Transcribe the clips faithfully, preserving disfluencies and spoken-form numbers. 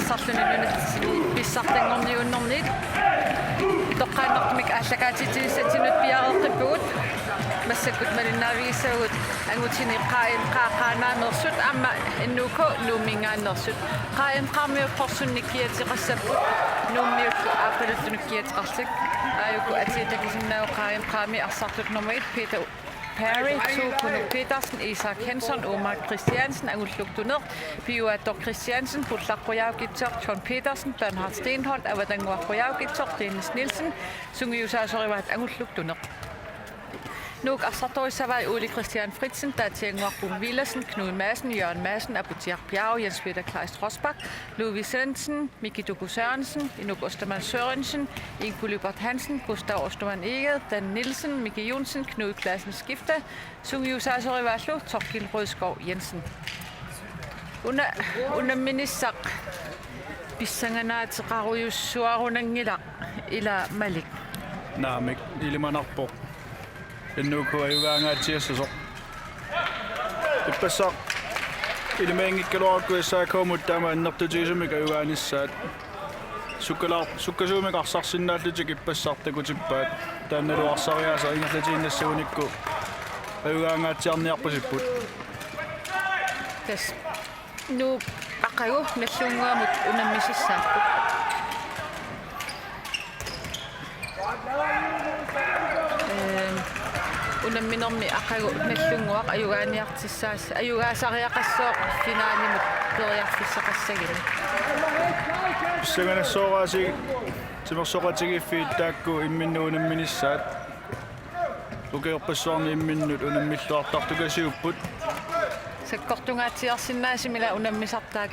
Sarluni nunatsinni pissartanngorniunnerniit toqqaannartumik aallakaatitsinissatsinnut piareeqqippugut. Massakkut malinnaavigissavagut angutini Q M Q Qaanaameersut aamma N U K Nuumminngaanneersut. Q M Q-miut porsunnik kiateqassapput, Nuummiullu aappaluttunut kiateqarluni. Aajuku atii takusinnaapput Q M Q-mi arsartut nummer et, Peter Perry, to, Kunuk Petersen, Isak Henson, Omar Christiansen, Angullup Tuneq, Piuaattoq Christiansen, Pullaq Qujaukitsoq, John Petersen, Bernhard Steenholdt, Avatannguaq Qujaukitsoq, Dennis Nielsen, sungiusaasorivaat Angullup Tuneq. Nuuk arsartorissavaat Ole Christian Fritzen, Tatiannguaq Bung Villadsen, Knud Madsen, Jørgen Madsen, Aputsiaq Bjerg, Jens Peter Kleist Rosbach, Louis Svendsen, Miki Tuku Sørensen, Inuk Ostermann Sørensen, Ingu Lybert Hansen, Gustav Ostermann Egede, Dan Nielsen, Miki Johnsen, Knud Klassen Skifte, sungiusaasorivaallu Thorkild Rødskov Jensen. Una, unamminissaq pissanganaateqarujussuarunanngilaq, ila Malik? Naamik, ilimanarpoq. N U K ajugaangaatsiassasoq. Ippassaq ilimaginngikkaluarukku S A K-mut taama annertutigisumik ajugaanissaat. Sukkalaar-, sukkasuumik arsarsinnaallutik ippassaq takutippaat. Taannalu arsariaaseq ingerlatiinnassagunikku ajugaangaatsiarniarpasipput. Tassa Nuup aqagu Nagdlunguamut unammisassapput. Ehm, unamminermi aqagu Nagdlunguaq ajugaaniartissaas-, ajugaasariaqassooq finalimut periarfissaqassagami. Pissanganassoraasi timersoqatigiiffiit taakku imminnut unamminissaat. Ukiorpassuarni imminnut unammilluartartukasiupput. Sakkortungaatsiarsinnaasumik ila unammisartaat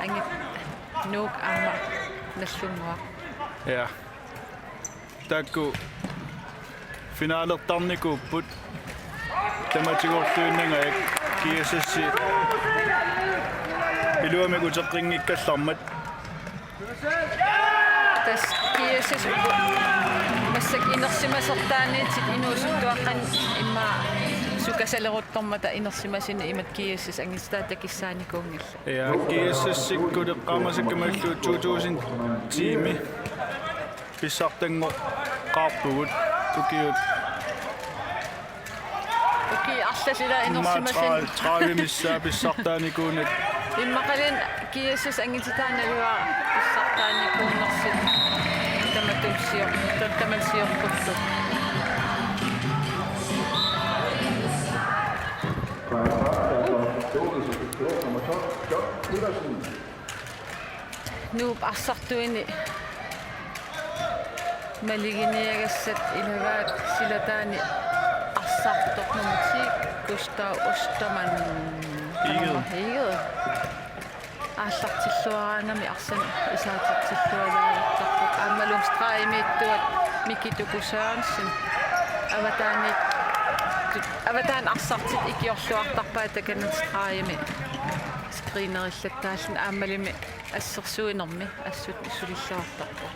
angit Nuuk aamma Nagdlunguaq. Ja. Taakku finalertarnikuupput. Tamatigorluinnangajak G S S-i iluamik uteqqinngikkallarmat. Tassa G S S uku massakkut inersimasortaaniittut inuusuttuaqqat immaqa sukasaleruttormata inersimasuni imatut G S S angititaa takissaanikuunngillat. Ja, G S S-ikkut eqqaamasakka malillugu to tusind ti-mi pissartanngoqqaarpugut ukiut. Ukiut arlallit ila inersimasut. Immaqa tra-, tredive missaat pissartaanikuunerat. Immaqaluunniit G S S angititaa naluara pissartaanikuunersut. Tamatut sior-, ta-, tamanut siortortut. Nuup arsartuini maliginiagassat ilagaat silataani arsartoq nummer ti, Gustav Ostermann Egede. Egede. Aallartilluaraangami arsamik isaatitsillualaartarpoq. Aammalu stregimiittuat Miki Tuku Sørensen. Avataaniit-, avataani arsartut ikiorluartarpaat takanna stregimi screenerillattaalluni aammalumi assersuinermi assut sulilluartarpoq.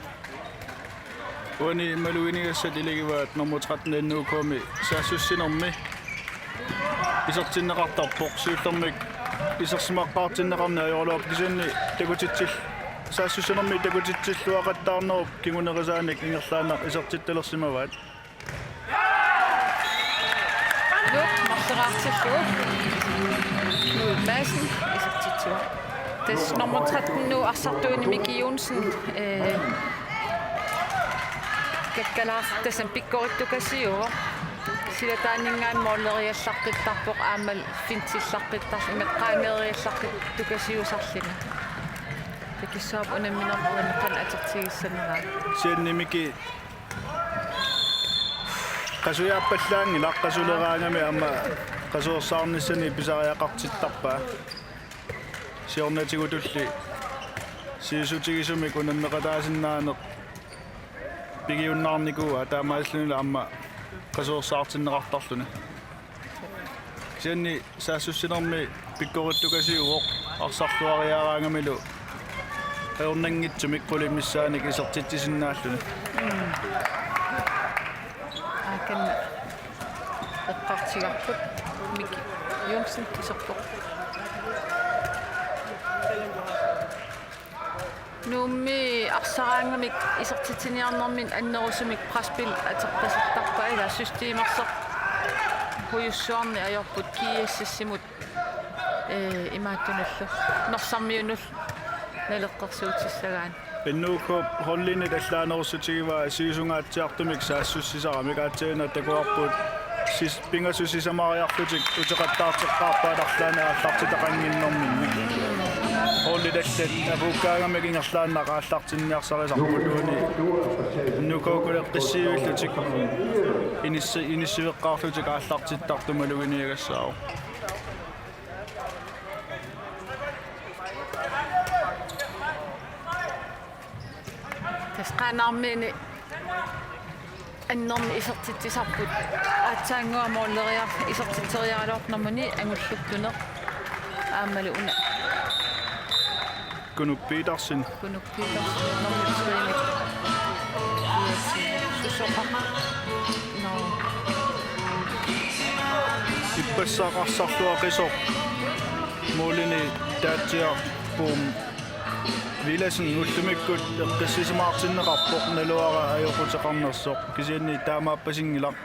Uani maluginiagassat ilagivaat nummer tretten N U K-mi saassussinermi isertinneqartarpoq, siullermik isersimaqqaartinneqarneq ajoraluarpoq, kisianni takutitsil-, saassussinermi takutitsilluaqattaarnerup kingunerisaanik ingerlaannaq isertittalersimavaat. Nuuk marloriartillugu Knud Madsen isertitsivoq. Tassa nummer tretten Nuup arsartuini Miki Johnsen, eh, kakkalaar-, tassami pikkorittukasiuvoq. Silataaninngaanniit måleriallaqqittarpoq aammalu fintillaqqittarluni, imatut qaangeeriallaqqittukasiusarluni. Takissuarput unamminerput uani qanoq atortigissaneraa. Kisianni Miki qasujaappallaanngilaq, qasuleraangami aamma qasuersaarnissani pisariaqartittarpaa. Siornatigutulli sivisutigisumik unammeqataasinnaaneq pigiunnaarnikuuaa, taamaasillunilu aamma qasuersaartinneqartarluni. Kisianni saassussinermi pikkorittukasiuvoq arsarluariaraangamilu ajornanngitsumik qulit missaannik isertitsisinnaalluni. Aakanna eqqartugarput Miki Johnsen iserpoq. Nuummi arsaraangamik isertitsiniarnermi annerusumik presspil atorpasittarpaa, ila systemersoq hujussuarnik ajorput GSS-imut, ee, imaattunullu Norsarmiunullu naleqqersuutissagaanni. N U K-p holdinit allaanerussutigivaa siusungaatsiartumik saassussisaramik, aatsaannguaq takuarput sis-, pingasut sisamariarlutik uteqattaarteqqaarpaat arlaannik aallartitaqannginnerminni. Holdit allat apuukkaangamik ingerlaannaq aallartinniarsarisarput, uani N U K-kut eqqissivillutik inissi-, inissiveqqaarlutik aallartittartut maluginiagassaavoq. Tassa Qaanaarmiuni annermik isertitsisarput, aatsaannguaq måleriar-, isertitseriaraluartoq nummer ni angulluktuneq, aammalu una Kunuk Petersen. Kunuk Petersen nummer tre-mik. Susoqaq. Nå. Ippassaq arsarlu aqisoq målini Taatsiaq Puum Villadsen ullumikkut eqqissisimaartinneqarpoq, naluara ajoquteqarnersoq, kisianni taamaappasinngilaq.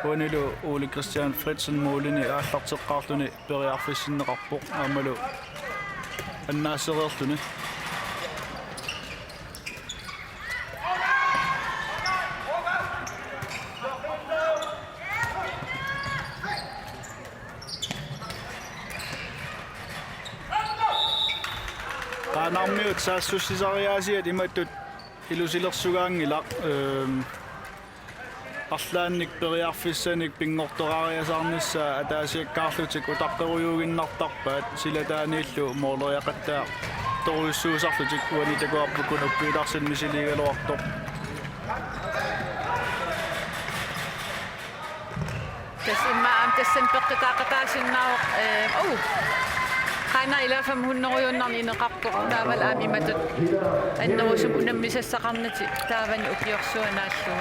Uanilu Ole Christian Fritsen målini aallarteqqaarluni periarfissinneqarpoq aammalu annaasereerluni. Qaanaarmiut saassussisariaasiat imatut ilusilersugaanngilaq, ehm, arlaannik periarfissanik pinngortoraariasaarnissaa ataasiakkaarlutik utaqqerujuuginnartarpaat, silataaniillu måleriaqattaartorujussuusarlutik, uani takuarput Kunuk Petersen misiliigaluartoq. Tassa immaqa aamma tassani peqqutaaqataasinnaavoq, ee, au. Qaanaaq ilaa fem hundrediunnarneq ineqarpoq, taavalu aamma imatut annerusumik unammisassaqarnatik taavani ukiorsuaq naallugu.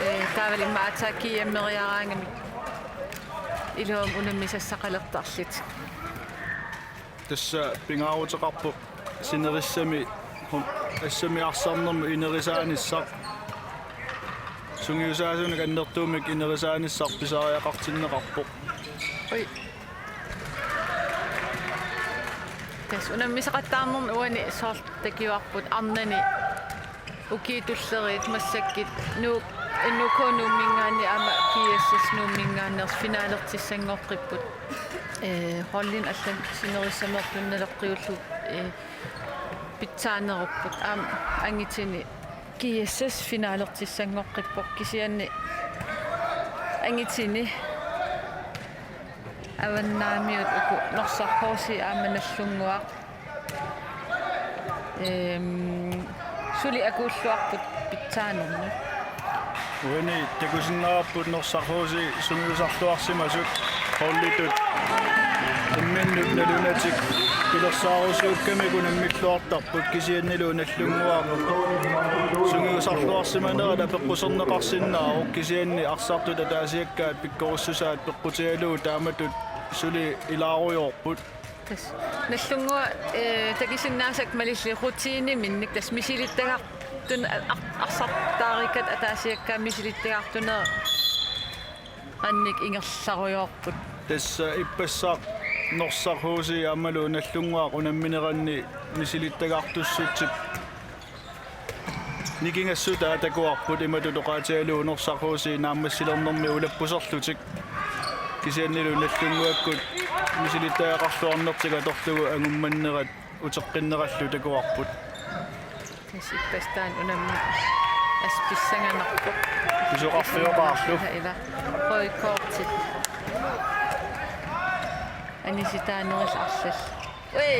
Ee, taavalu immaqa aatsaat GM-eriaraangamik iluamik unammisassaqalertarlutik. Tassa pingaaruteqarpoq sinerissami, hum-, assami arsarnermut inerisaanissaq. Sungiusaasunik annertuumik inerisaanissaq pisariaqartinneqarpoq. Oj. Tassa unammisaqattaarnerni uani soorlu takuarput arnani ukiut tulleriit massakkut Nuuk, N U K Nuumminngaanniit aamma GSS Nuumminngaanneersut finalertissanngoqqipput. Ee, holdit allat sinerissameerluni naleqqiullugu, ee, pitsaanerupput. Aamma angutini GSS finalertissanngoqqippoq, kisianni angutini Avannaamiut uku Norsaq H C aamma Nagdlunguaq. Ehm, suli akuulluarput pitsaanermut. Uani takusinnaavarput Norsaq H C sungiusarluarsimasut holditut imminnut nalunatik pilersaarusuukkamik unammilluartarput, kisiannilu Nagdlunguaq sungiusarluarsimanerat apeqquserneqarsinnaavoq, kisianni arsartut ataasiakkaat pikkorissusaat peqqutigalugu taamatut suli ilaarujoorput. Tassa Nagdlunguaq, eh, takusinnaasakka malillugu rutineminnik tassa misilittagartun-, ar-, arsartaarikkat ataasiakkaat misilittagartunerannik ingerlarujoorput. Tassa ippassaq Norsaq H C aammalu Nagdlunguaq unammineranni misilittagartussutsip nikingassutaa takuarput, imatut oqaatigalugu Norsaq H C naammassilernermi ulappuserlutik. Kisiannilu Nagdlunguakkut misilittagaqarluarnertik atorlugu angummannerat uteqqinnerallu takuarput. Tassa ippassaq taanna unammi assut pissanganarpoq. Pisoqarfioqaarlu. Ila, ila. Røde kortit. Anisitaanerit arlallit. Ui!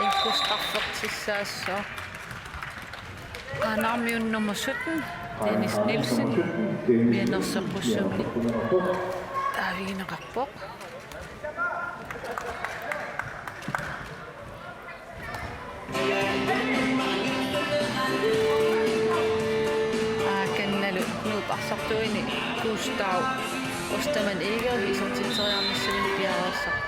Inkkus qaffeqassaasoq. Qaanaarmiut nummer sytten, Dennis Nielsen, mianersoqqussummik taavigineqarpoq. Aakannalu Nuup arsartuini Gustav Ostermann Egede isertitseriarnissaminut piareersarpoq.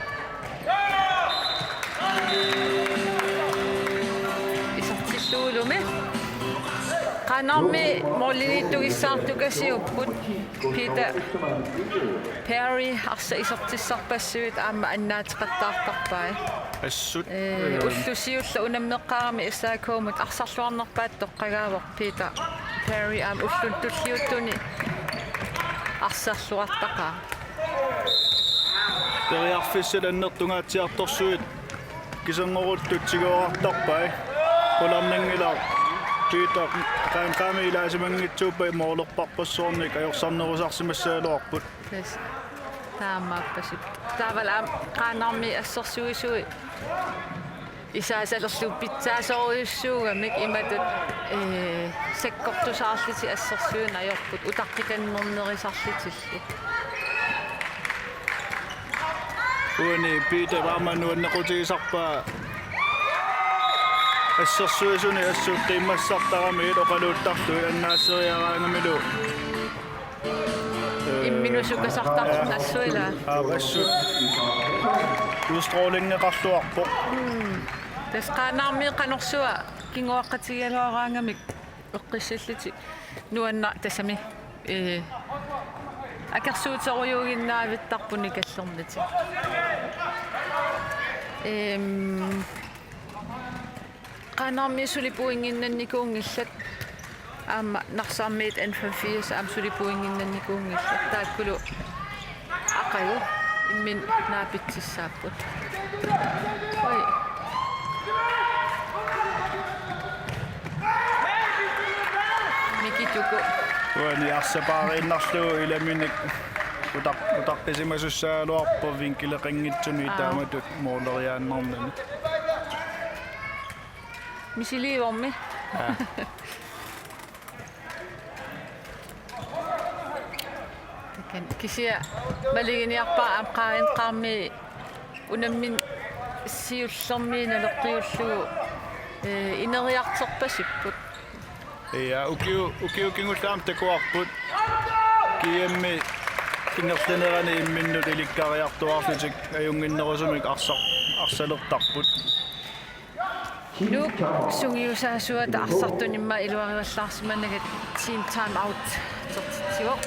Qanormi måliliittugissaartukasiupput Peter Perry arsaq isertissarpassuit aamma annaateqattaartarpai. Assut. Ee, ullut siulliit unammeqqaarami S A K-mut arsarluarnerpaatut toqqagaavoq Peter Perry aamma ulluni tulliuttuni arsarluartaqaaq. Periarfissat annertungaatsiartorsuit kiserngoruttutsigoortarpai. Qularnanngilaq Peter Qaanqaami ilaasimanngitsuuppat målerparpassuarnik ajorsarnerusarsimassagaluarput. Yes. Taamaappasippoq. Taavalu aamma Qaanaarmi assersuisui isaasalerlu pitsaasorujussuugamik imatut, ee, sakkortusaarlutik assersuineq ajorput utaqqikannernerusarlutillu. Uani Peter aamma nuannequtigisarpaa assersuisuni assut qiimmassartarami oqaluuttarlugit annaasseriaraangamilu. Imminut sukasartarluni assut ilaa. Aa, assut. Udstrålingeqarluarpoq. Tassa Qaanaarmi qanorsuaq kinguaqqatigigaluaraangamik eqqissillutik nuanna-, tassami, ee, akersuuterujuuginnaavittarput nikallernatik. Ehm, Qaanaarmi suli pointinnannikuunngillat. Aamma Narsarmiit N femogfirs aamma suli pointinnannikuunngillat. Taakkulu aqagu imminut naapitsissaapput. Oj. Miki Tuku. Uani arsapaariinnarlugu ilaminik utaq-, utaqqisimasussaagaluarpoq vinkeleqanngitsumik. Aa. Taamatut måleriaannarnani. Misiliivormi. Aa. Takan kisianni maluginiarpara aamma Qaanaarmi unammineq siullermik naleqqiullugu, ee, ineriartorpasipput. Ja, ukio-, ukioq kingulleq aamma takuarput. G M-i ingerlanerani imminnut ilikkariartuaarlutik ajunnginnerusumik arsar-, arsalertarput. Nuuk sungiusaasuata arsartunut immaqa iluarivallaarsimanagu team time out atortitsivoq.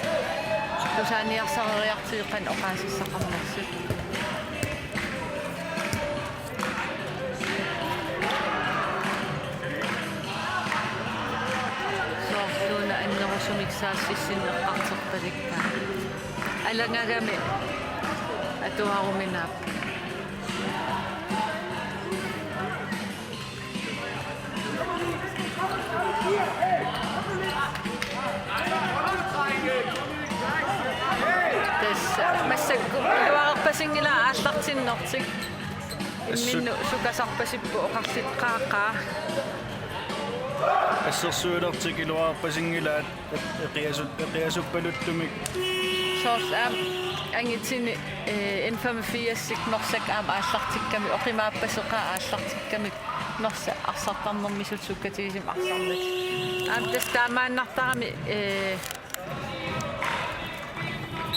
Tusaaniarsareriartigu qanoq oqaasissaqarnersut. Soorluuna annerusumik saassussineqarterpalikka. Alangagami atuaruminaappoq. Tassa massakkut iluarerpasinngilaa aallartinnertik. Assut. Imminnut sukasarpasipput oqarlutik qaaqaa. Assersuilertik iluarerpasinngilaat. Eqiasut-, eqiasuppaluttumik. Soorlu aamma angitini, eh, N femogfirsik Norsaq aamma aallartikkamik, oqimaappaseqaat aallartikkamik, Norsaq arsartarnermisut sukkatigisumik arsarnerat. Aamma tassa taamaannartarami, eh,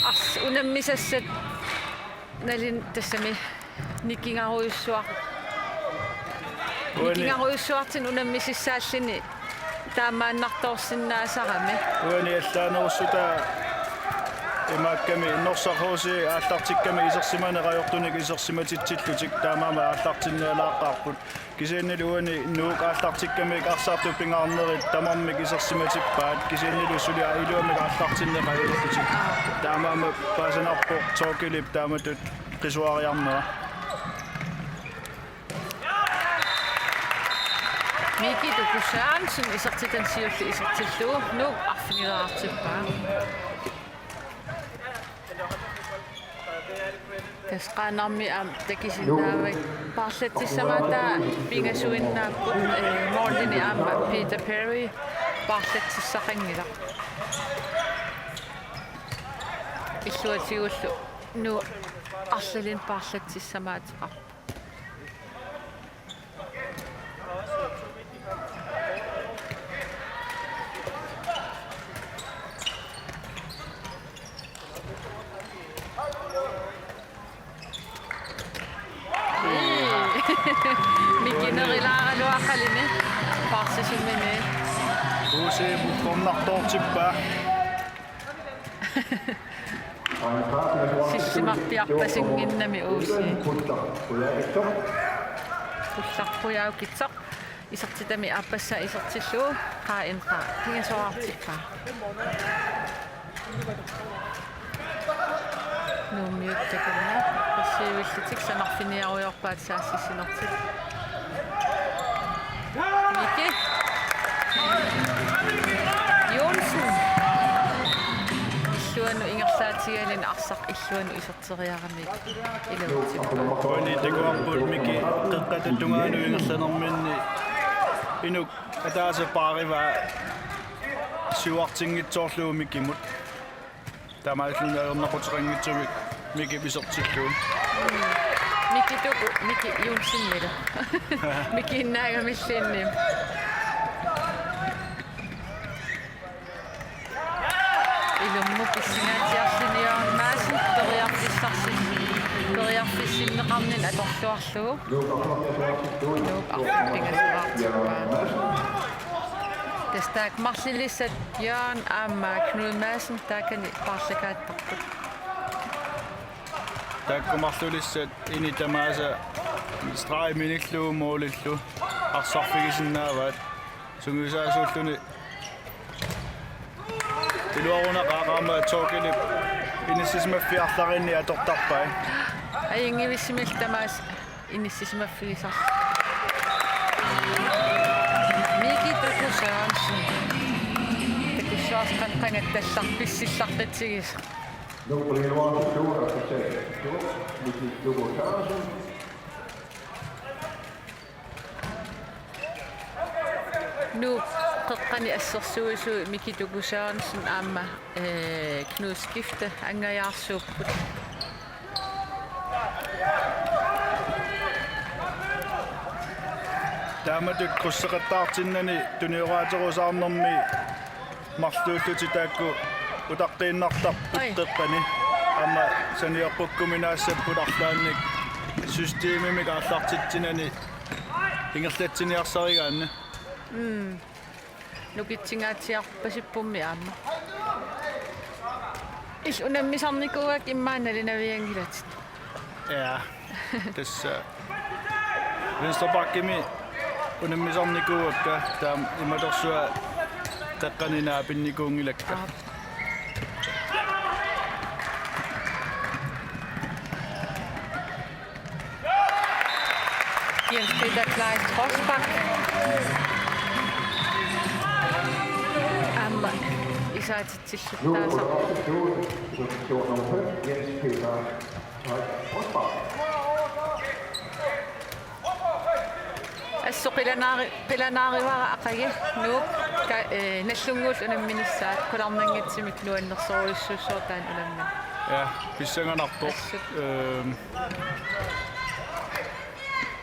ars-, unammisassat nalin tassami nikingarujussuar-, uani nikingarujussuartut unammisissaalluni taamaannartoorsinnaasarami. Uani allaanerussutaa imaakkami Norsaq H C aallartikkamik isersimaneq ajortunik isersimatitsillutik taamaammat aallartinnialaaqqaarput. Kisiannili uani Nuuk aallartikkamik arsartut pingaarnerit tamarmik isersimatippaat, kisiannili suli iluamik aallartinneq ajortutik. Taamaammat paasinarpoq Torkelip taamatut qisuariarnera. Miki Tuku Sørensen isertitani siulleq isertillugu Nuuk arfinilaartippaa. Tassa Qaanaarmi aamma takusinnaavakka paarlatsissamaattoq pingasuinnaapput, eh, målini aamma Peter Perry paarlatsissaqanngilaq. Illuatigullu Nuuk arlalinnik paarlatsissamaateqarpoq. Mikinerilaaraluaqaluni. Sisimiuni. U C-mut cornertoortippaa. Sissimarpiarpasinnginnami U C. Ullarpujaaukitsoq. Isertitami aappassaa isertillugu Q N Q pingasoraartippaa. Nuummiut takanna. Passiivillutik sanarfiniarujoorpaat saassussinertik. Miki Johnsen. Illuanut ingerlaatigaluni arsaq illuanut iserteriarami iluutsippoq. Uani takuarput Miki qeqqata tungaanut ingerlanerminni inuk ataaseq paarivaa siuartinngitsoorlugu Mikimut. Taamaalilluni ajornaquteqanngitsumik Miki isertillugu. Miki Tuku, Miki Johnsen mila. Mikiinnaagamilluunniit. Ilummut pissangaatsiarluni Jørgen Madsen, periarfissarsi-, periarfissinneqarnini atorluarlugu. Nuuk arfineq-pingasoraartippaa. Tassa taakku marlulissat Jørgen aamma Knud Madsen taakani paarlakaattarput. Taakku marlulissat init tamaasa stregi minillugu målillu arsarfigisinnaavaat. Sungiusaasuulluni iluarunaqaaq aamma Thorkildip inissisimaffiit arlalinni atortarpai. Ajunngivissimillu tamaasa inissisimaffigisarlutik. Miki Tuku Sørensen. Takussuarsi qangattallar pissillartitsigisoq. Nummer en, Miki Tuku Sørensen. Nuuk qeqqani assersuisui Miki Tuku Sørensen aamma, eh, Knud Skifte angajaarsuupput. Taamatut krydseqattaartinnani tunioraaterusaarnermi marluullutik taakku utaqqiinnartarput. Oi. Qeqqani. Aamma saniorpukkuminaassapput arlaannik systemimik aallartitsinani ingerlatsiniarsarigaanni. Mm. Nukitsingaatsiarpasippummi aamma. Illit unammisarnikuuakka immaqa nalunaavianngilatit. Ja. Tassa venstre backimi unammisarnikuuakka, taama imatorsuaq qeqqani naapinnikuunngilakka. Aap. Jens Peter Kleist Rosbach. Aamma isaatitsilluttaasarpoq. Jens Peter Kleist Rosbach. Assut qilanaari-, qilanaarivara aqagu Nuuk ka-, eh, Nagdlunguullu unamminissaat qularnanngitsumik nuannersorujussuussaaq taanna unammineq. Ja, pissanganarpoq. Assut. Ehm,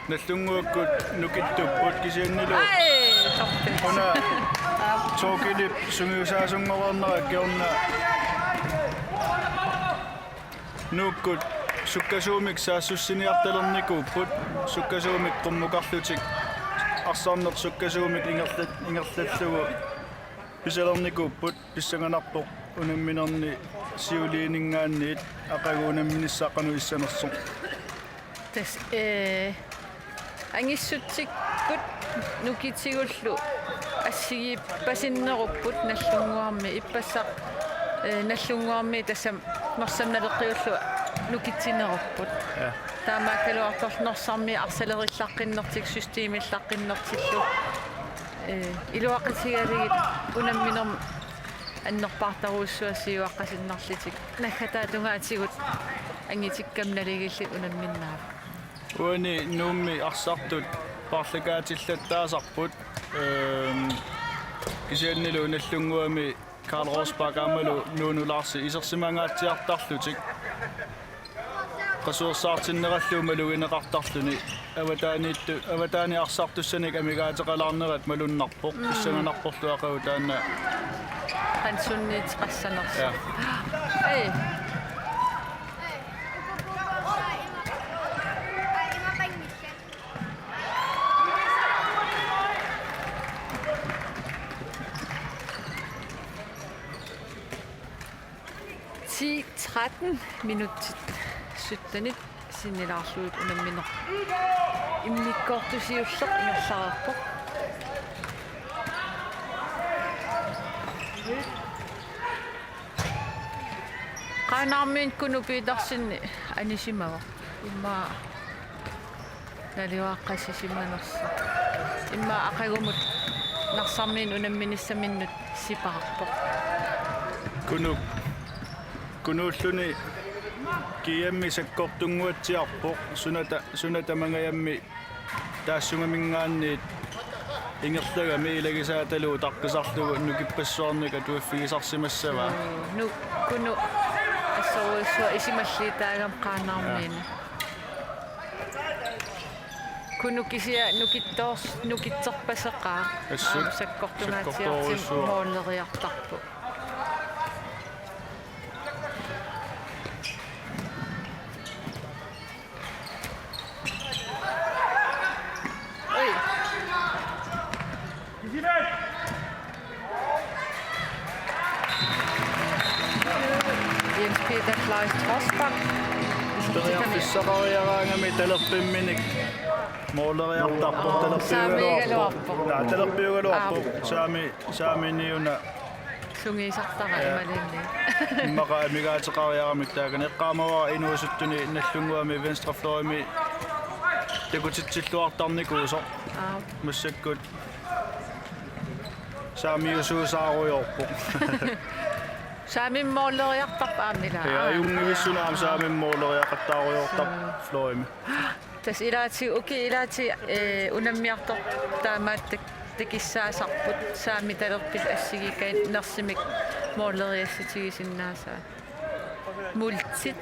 Nagdlunguakkut nukittupput kisiannili. Ai, torpil. Una Thorkildip sungiusaasunngornera kingorna Nuukkut sukkasuumik saassussiniartalernikuupput, sukkasuumik qummukarlutik arsarneq sukkasuumik ingerlat-, ingerlallugu pisalernikuupput, pissanganarpoq unamminerni siuliininngaanniit aqagu unamminissaa qanoq issanersoq. Tassa, eh, angissutsikkut nukitigullu assigiippasinnerupput Nagdlunguarmi ippassaq, eh, Nagdlunguarmi tassami Norsami naleqqiullugu nukitsinerupput. Ja. Taamaakkaluartoq Norsami arsalerillaqqinnertik systemillaqqinnertillu, eh, iluaqutigalugit unamminermi annerpaartarujussuaq siuaqqasinnarlutik. Naggataata tungaatigut angitikkamik naligiillutik unamminnaat. Uani Nuummi arsartut paarlakaatillattaasarput, ehm, kisiannili Nagdlunguami Karl Rosbach aammalu Nuunu Larsi isersimangaatsiartarlutik. Qasuersaartinnerallugu malugineqartarluni avataaniittu-, avataani arsartussanik amigaateqalaarnerat malunnarpoq. Mm. Pissanganarporlu aqagu taanna. Qansunniit qassanersoq. Ja. Ei. Atten minutsit syttenit sinnilaarlugit unammineq immikkoortusiulleq ingerlareerpoq. Qaanaarmiunit Kuno Petersen anisimavoq. Immaqa naluara qassisimanersoq. Immaqa aqagumut Narsarmiunit unamminissaminnut sipaarpoq. Kuno, Kunuulluni G M-i sakkortunnguatsiarpoq, suna ta-, suna tamangajammi taassumaminngaanniit ingerlagami ilagisaatalu utaqqisarlugu nukippassuarnik atuiffigisarsimassavaa. Nu-, Kuno assorujussuaq isumalliutaagami Qaanaarmiuni. Kuno kisianni nukittoors-, nukittorpaseqaaq. Assut. Aamma sakkortungaatsiartumik sakkortoorujussuaq. Måleriartarpoq. Oj. Jens Peter Kleist Rosbach. Periarfissaqariaraangami talerpimminik måleriartarpoq. Talerpiugaluarpoq. Saamiugaluarpoq. Naa, talerpiugaluarpoq. Aap. Saami, saamiuniuna. Sungiusartara. Ja. Imaluunniit. Immaqa amigaateqariaramik taakani eqqaamavara inuusuttuni Nagdlunguami venstrefløjimi takutitsilluartarnikuusoq. Aap. Massakkut saamiusuusaarujoorpoq. Saamimmi måleriartarpoq aamma ilaa. Ja, aap. Ajunngivissunaam. Aap. Saamimmi måleriaqattaarujoortarpoq. Mm. Fløjimi. Tassa ilaatigut, ukiut ilaatigut, eh, unammiartortut taamaattut takissaasarput, saammi talerpillu assigiikkaanni nersimik måleriassatigisinnaasai. Multit.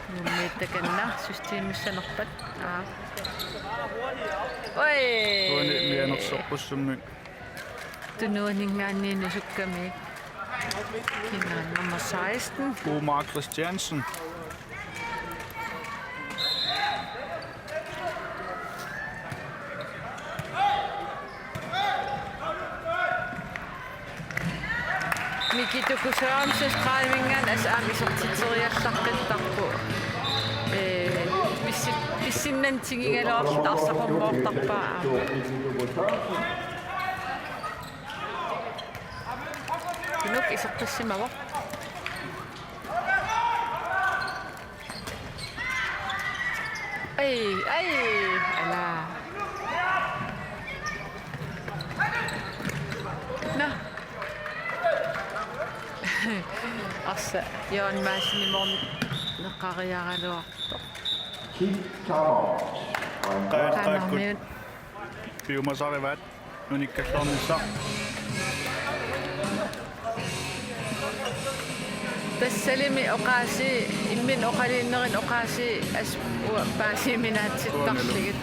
Nummiit takanna systemissanerpat. Aa. Oj! Uani mianersoqqussummik. Tunuaninngaanniit nusukkami. Kina nummer seksten. Omar Christiansen. Miki Tuku Sørensen stregiminngaanniit assut aamma isertitseriallaqqittarpoq. Ee, pissi-, pissinnani tigigaluarluta arsaqummoortarpaa aamma. Kunuk isertissimavoq. Ai, ai, ala. Nå. Arsaq, Jørgen Madsen i morgen. Neqariaraluartoq. Kick timeout. Qaa-, qaakkut. Qaanarmiut. Piumasarivaat. Nunikkallarnissaq. Tassalimi oqaasii, imminut oqaluunnerini oqaasii assut uanga paasiuminaatsittarlugit.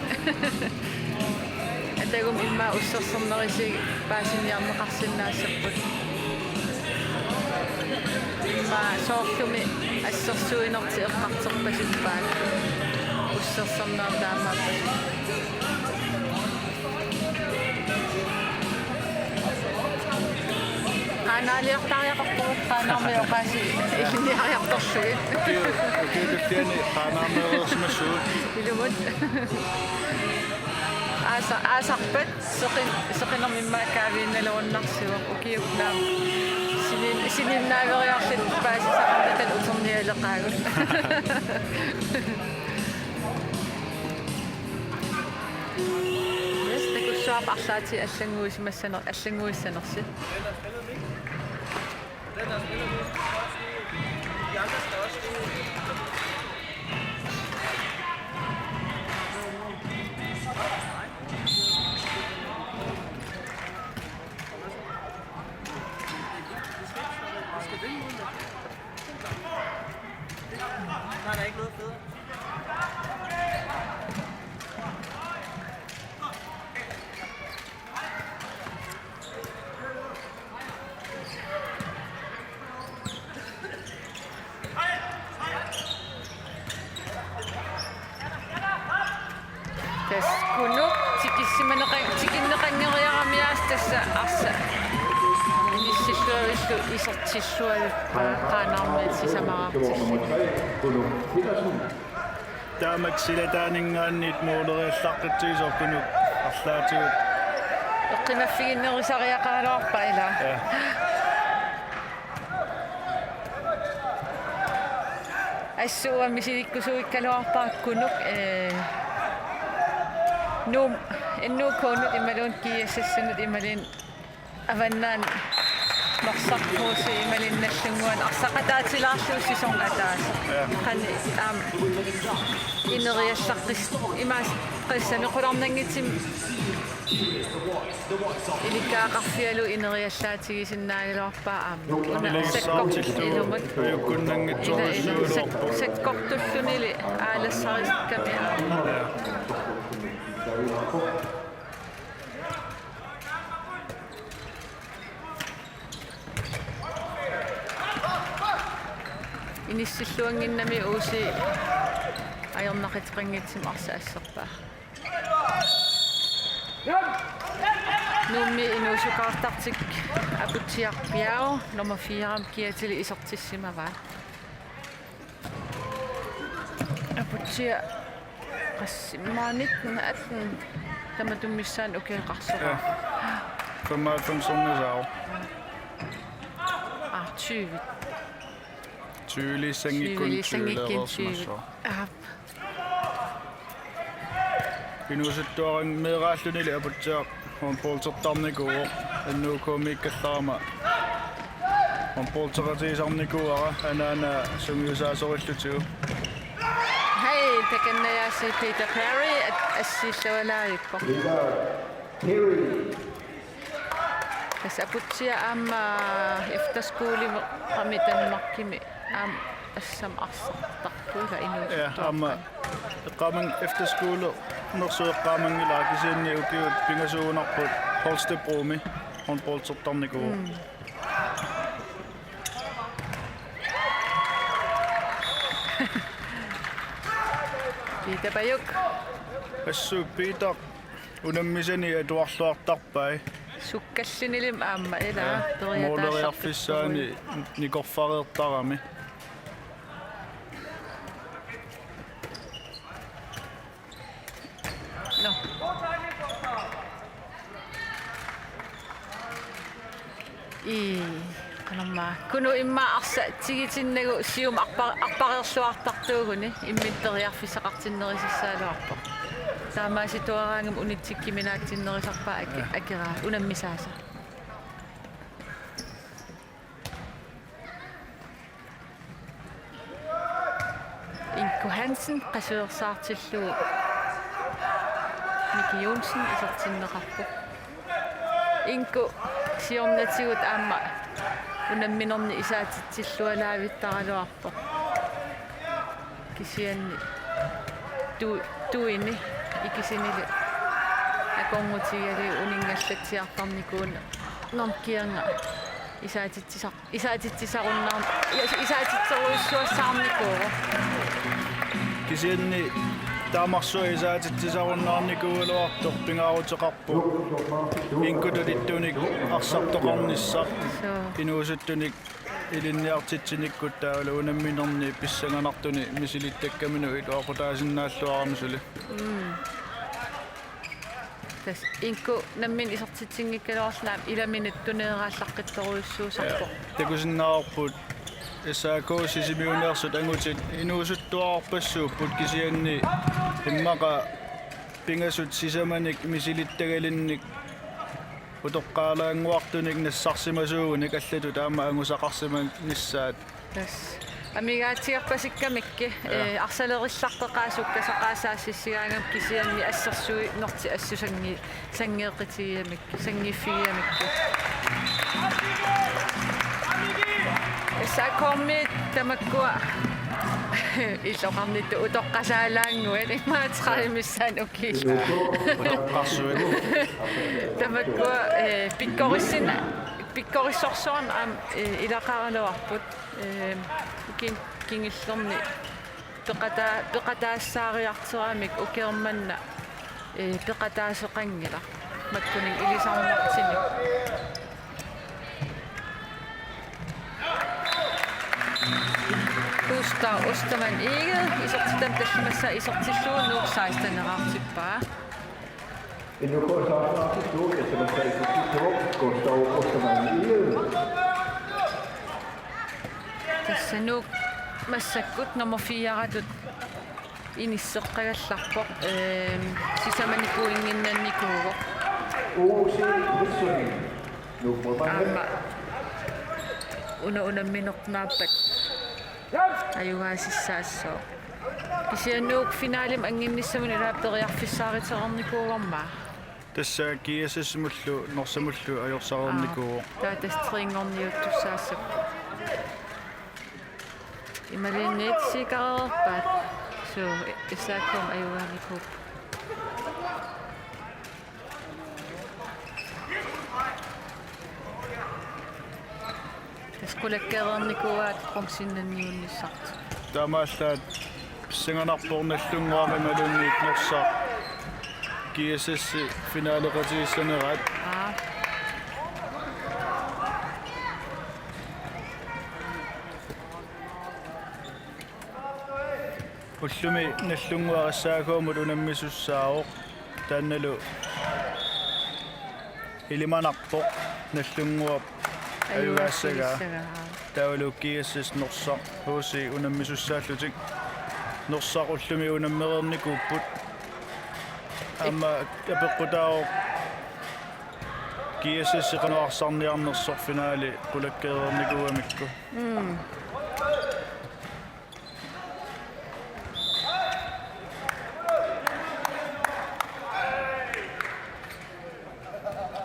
Ataguma immaqa ussersornerisigut paasiniarneqarsinnaassapput. Immaqa soorlumi assersuinertik eqqartorpasippaat. Ussersorneq taamaappoq. Qaanaaliortariaqarpugut, Qaanaarmiut oqaasii ilinniariartorlugit. Ukiu-, ukiut tulliani Qaanaarmiureersimassuugut. Ilumut. Aasa-, aasarpat seqin-, seqinermi immaqa kaaviinnaluinnarsivoq ukiup naamik. Sinin-, sininnaaveriarluta paasisaqarnatalu uternialeqaagut. Yes, takussuarput arlaatigut allannguisimassaner-, allannguissanersi. Maneqan-, tikinneqanngeriaramiaas tassa arsaq inissilluavillu isertilluavippaa qaanaarmiit sisamaraartillugu. Taamak silataaninngaanniit måleriallaqqitsigisoq Kunuk arlaatigut eqqumaffiginnerusariaqaraluarpaa ilaa. Ja. Assut uanga misilikkusuukkaluarpara Kunuk, eh, Nuum, N U K-nut imaluunniit G S S-inut imaluunniit Avannaani Norsaq Kruse imaluunniit Nagdlunguani arsaqataatilaarlugu sæson ataaseq. Ja. Qanoq aamma ineriallaqqis-, imaas-, qassaneqularnanngitsumik ilikkagaqarfigalugu ineriallaatigisinnaagaluarpaa aamma. Una sakkortut ilumut. Ila, ila. Sak-, sakkortullunili aalassarikkami aamma. Inissilluannginnami U C ajornaqateqanngitsumik arsaq asserpaa. Nuummi inuusukkaartartoq Aputsiaq Bjerg, nummer fire, kiatili isertissimavaat. Aputsiaq qassimmaanit atten tamatuma missaani ukioqarsoraa. Ja. Femoghalvfems-ernisaavoq. Ah, tyve. Tyve-liissanngikkuni tyve-liissanngikkuni tyve. Aap. Inuusuttuaraq meeraallunili Aputsiaq håndboldertarnikuuvoq, N U K-miikkallarama håndboldeqatigisarnikuuara anaana sungiusaasorillutigu. Hej, takanna aasiit Peter Perry, at-, assiillualaarippoq. Peter Perry. Tassa Aputsiaq aamma efterskolerami Danmarkimi aamma tassami arsartarput ilaa inuusuttuaqqat. Ja, aamma eqqaamann-, efterskolernersuaq eqqaamanngilara kisianni ukiut pingasuugunarput Holstebromi håndboldertarnikuuvoq. Mm. Peter Pajuk. Assut Peter unammisani atuarluartarpai. Sukkallunilu aamma ilaa. Ja, periataassarput måleriarfissaani nikorfareertarami. Nå. Ii, qanormaa. Kunuk immaqa arsaq tigutinnagu siumut arpa-, arpareerluartartuuguni imminut periarfissaqartinnerusussaagaluarpoq. Taamaasittuaraangami unitsikkuminaatsinnerusarpaa aki-, ja, akeraa unammisaasa. Inko Hansen qasuersaartillugu Miki Johnsen isertinneqarpoq. Inko siornatigut aamma unamminerni isaatitsillualaavittaraluarpoq. Kisianni tu-, tuini ikisinili akornutigalugu uninngallatsiartarnikuunermut kianga isaatitsisar-, isaatitsisarunnaar-, is-, isaatitserujussuassaarnikuuvoq. Kisianni taamarsuaq isaatitsisarunnaarnikuugaluartoq pingaaruteqarpoq. Inkutulittunik arsartoqarnissaq. Suu. Inuusuttunik ilinniartitsinikkut taavalu unamminerni pissanganartuni misilittakkaminnut iluaqutaasinnaalluarami suli. Mm. Tassa Inko nammineq isertitsinngikkaluarluni aamma ilaminut tuneeraallaqqittorujussuusarpoq. Ja, takusinnaavarput S A K Sisimiuneersut angutit inuusuttuararpassuupput kisianni immaqa pingasut sisamanik misilittagalinnik utoqqaalaannguartunik nassarsimasuugunik allatut aamma angusaqarsimanissaat. Tassa. Amigaatigerpasikkamikkit, ja, eh, arsalerullartoqaat sukkasaqaaq saassussigaangami kisianni assersuinertik assut sanngi-, sanngeeqatigigamik-, sanngiiffigigamikkit. S A K-miit tamakkua illoqarnittut utoqqasaalaannguit imaattoqarami missaani ukiut. Utoqqarsuit. Tamakkua, eh, pikkorissin-, pikkorissorsuarnik aamma, eh, ilaqaraluarput. Ehm, ukiuni kingullerni peqataa-, peqataassaariartoramik ukioq manna, Ee, peqataasoqanngilaq. Makkuninnga ilisarnartinik. Gustav Ostermann Egede isertitami tallimassaa isertillugu Nuuk seksten-eraartippaa. Inuk seksten-eraartittuuvoq, tallimassaa isertillugu Gustav Ostermann Egede. Tassa Nuuk massakkut nummer fire-ratut inisseqqagallarpoq, ehm, sisamani pointinnannikuuvoq. Uusi Wilson. Nuuk målmand. Aamma una unammineq naappat ajugaasissaassooq. Kisianni Nuuk finalimi annginnissamut ilaa periarfissaaritereernikuuarmaa. Tassa G S S-imullu Norsamullu ajorsarnikuuvoq. Aa, taava tassa trinngorniuttussaassapput. Imaluunniit siikareerpaat. Suu, S A K-mi ajugaanikuupput. Tassa qulakkeereernikuuaat bronzennannguunissartik. Taamaallaat pissanganarpoq Nagdlunguaq imaluunniit Norsaq G S S-i finaleqatigissaneraat. Aa. Ullumi Nagdlunguaq S A K-mut unammisussaavoq. Taannalu ilimanarpoq Nagdlunguup ajugaassagaa. Ajugaassagaa. Taavalu G S S Norsaq H C unammerussaallutik. Norsaq ullumi unammereernikuupput. Aamma apeqqutaavoq G S S-i qanoq arsarniarnersoq finale qulakkeereernikuugamikku. Mm.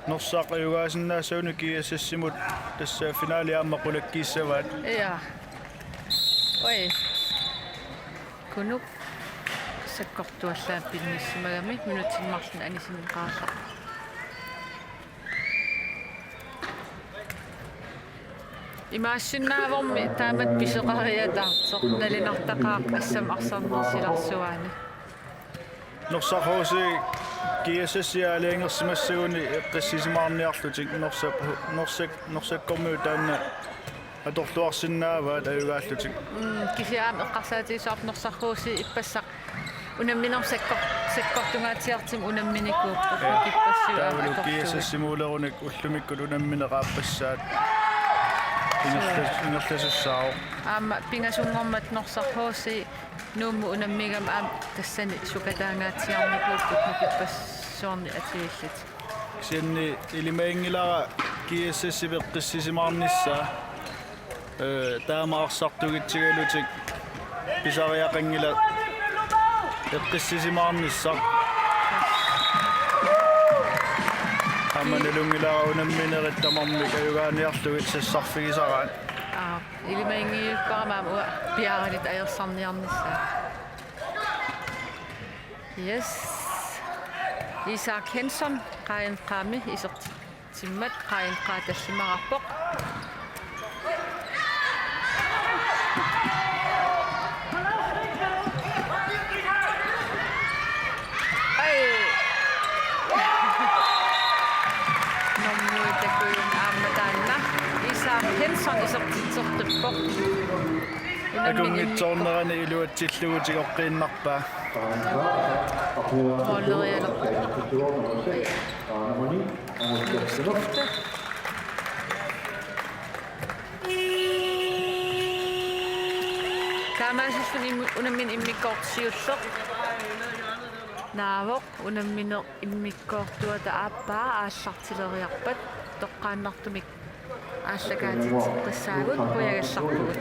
Norsaq ajugaasinnaassaguni G S S-imut tassa finale aamma qulakkiissavaat. Ja. Oi. Kunuk sakkortuallaat pinnissimagami minutsit marluk anisinneqarallarput. Imaassinnaavormi taamatut pisoqariataartoq nalinartaqaaq assammik arsarneq silarsuaani. Norsaq H C G S S-ia aalajangersimassaguni eqqissisimaarniarlutik Norsaq, Norsaq, Norsakkormiut taanna atorluarsinnaavaat ajugaallutik. Mm, kisianni eqqarsaatigisoq Norsaq H C ippassaq unamminermi sakkor-, sakkortungaatsiartumik unamminikuupput. Ja. Ikippassuit aamma taavalu atorlugit. G S S-imuulerunik ullumikkut unammineq aappassaat ingerlas-, ingerlasussaavoq. Aamma pingasunngormat Norsaq H C Nuummut unammigami aamma tassani sukataangaatsiarnikuupput nukippassuarnik atuillutik. Kisianni ilimaginngilara G S S-ip eqqissisimaarnissaa, ee, taama arsartugitsigalutik pisariaqanngilaq eqqissisimaarnissaq. Aamma nalunngilara unamminerit tamarmik ajugaaniarlugit sassarfigisaraat. Aap, ilimaginngilara aamma uanga piaaraluttoq ajorsarniarnissaa. Yes. Isak Henson, Qaim Qami, isertitsimmat, Qaim Qa tallimararpoq. Ai. Normu Takuin aamma taanna. Isak Henson isertitseqqippoq. Akunngitsoornerani iluatsillugu tigoqqiinnarpaa. Målerialerpoq. Taamaalilluni im-, unammineq immikkoortoq siulleq. Naavoq, unammineq immikkoortuata aappaa aallartileriarpat toqqaannartumik aallakaatitseqqissaagut, qujagallarpugut.